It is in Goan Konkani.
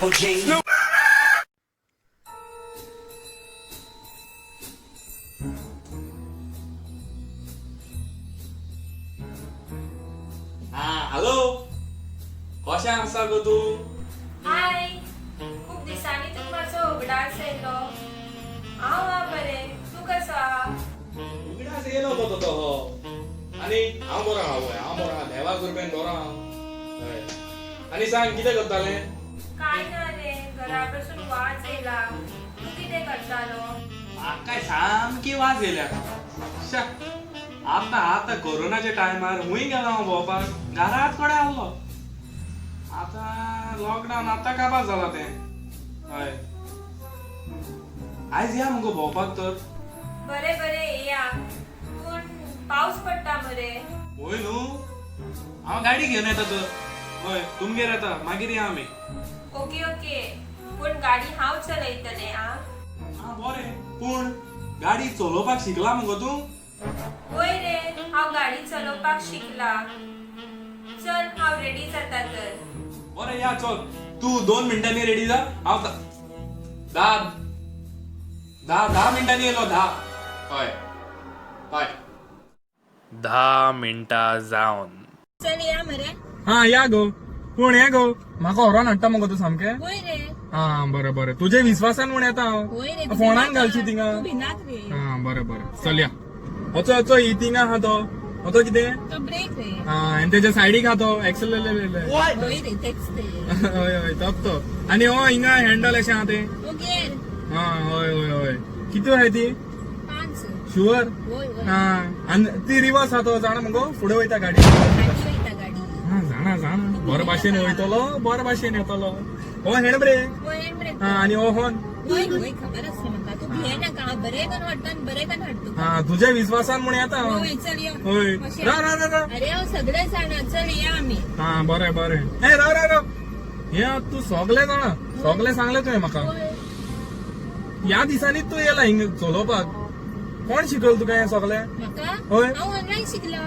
G. हा हॅलो, कशें आसा गो तूं? हाय, खूब दिसांनी तुका म्हाजो उगडास येयलो. हांव आहा बरें, तूं कसो आहा? उगडास येयलो गो तो हो. आनी हांव बरो आहा. वय, हांव बरो आहा, देवा कृपेन बरो आहा. हय, आनी सांग, कितें करतालें? काय ना रे, घरा बसून वाज येयला. तूं कितें करतालो? म्हाका सामकी वाज येयल्या. श्या, आतां आतां कोरोनाच्या टायमार खूंय गेलो हांव भोंवपाक? घराच कडेन आहलो. आतां लॉकडावन आतां काबार जाला तें. हय, आयज या मुगो भोंवपाक तर. बरें बरें, येया, पूण पावस पडटा मरे. हय न्हू, हांव गाडी घेवन येता तर. हय, तुमगेर येता, मागीर या आमी. ओके ओके, पूण गाडी हांव चलयतलें आं. आं बरें, पूण गाडी चलोवपाक शिकला मुगो तूं? वय रे, हांव गाडी चलोवपाक शिकला. चल, हांव रेडी जाता तर. बरें, या, चल. तूं 2 मिनटांनी रेडी जा. हांव धा धा धा मिनटांनी येयलो. 10. हय हय, 10 मिनटां जावन. चल, या मरे. हा, या गो. पूण हे गो, म्हाका व्हरोन हाडटा मुगो तूं सामकें? वय रे. हा, बरें बरें, तुजे विस्वासान म्हूण येता हांव. वय रे. फोणान घालची थिंगा. भिनाक रे. हा, बरें बरें, चल या. वचो वचो, ही थिंगा आहा तो, हो कितें? तो ब्रेक रे. हा, आनी तेच्या सायडीक आहा तो एक्सेल. वय रे, तेच ते. हय हय, तोच तो. आनी हो हिंगा हँडल अशें आहा तें? तो गेर. हा, हय हय हय. कितू आहाय ती? 5. शुअर? वय वय. हा, आनी ती रिवर्स आहा तो जाणा मुगो? फुडें वयता गाडी. वयता गाडी. हा, जाणा जाणा, बरो भाशेन वयतलो, बरो भाशेन येतलो. हो हँड ब्रेक. वय, हँड ब्रेक. हा, आनी हो हॉर्न. वय वय, खबर आसता म्हाका. तूं भिये नाका, हांव बरें करून हाडटा आनी बरें करून हाडटा तुका. हा, तुझ्या विस्वासान म्हूण येता हांव. वय, चल यो. हय. मातशें. राव राव राव राव. अरे, हांव सगळें जाणा, चल या आमी. हा, बरें बरें. ए, राव राव राव. हे तूं सगळें जाणा, सगळें सांगलें तुवें म्हाका. वय. ह्या दिसांनी तूं येला हिंगा चलोवपाक? कोण शिकयलें तुका हें सगळें? म्हाका? हय. हांव ऑनलायन शिकला.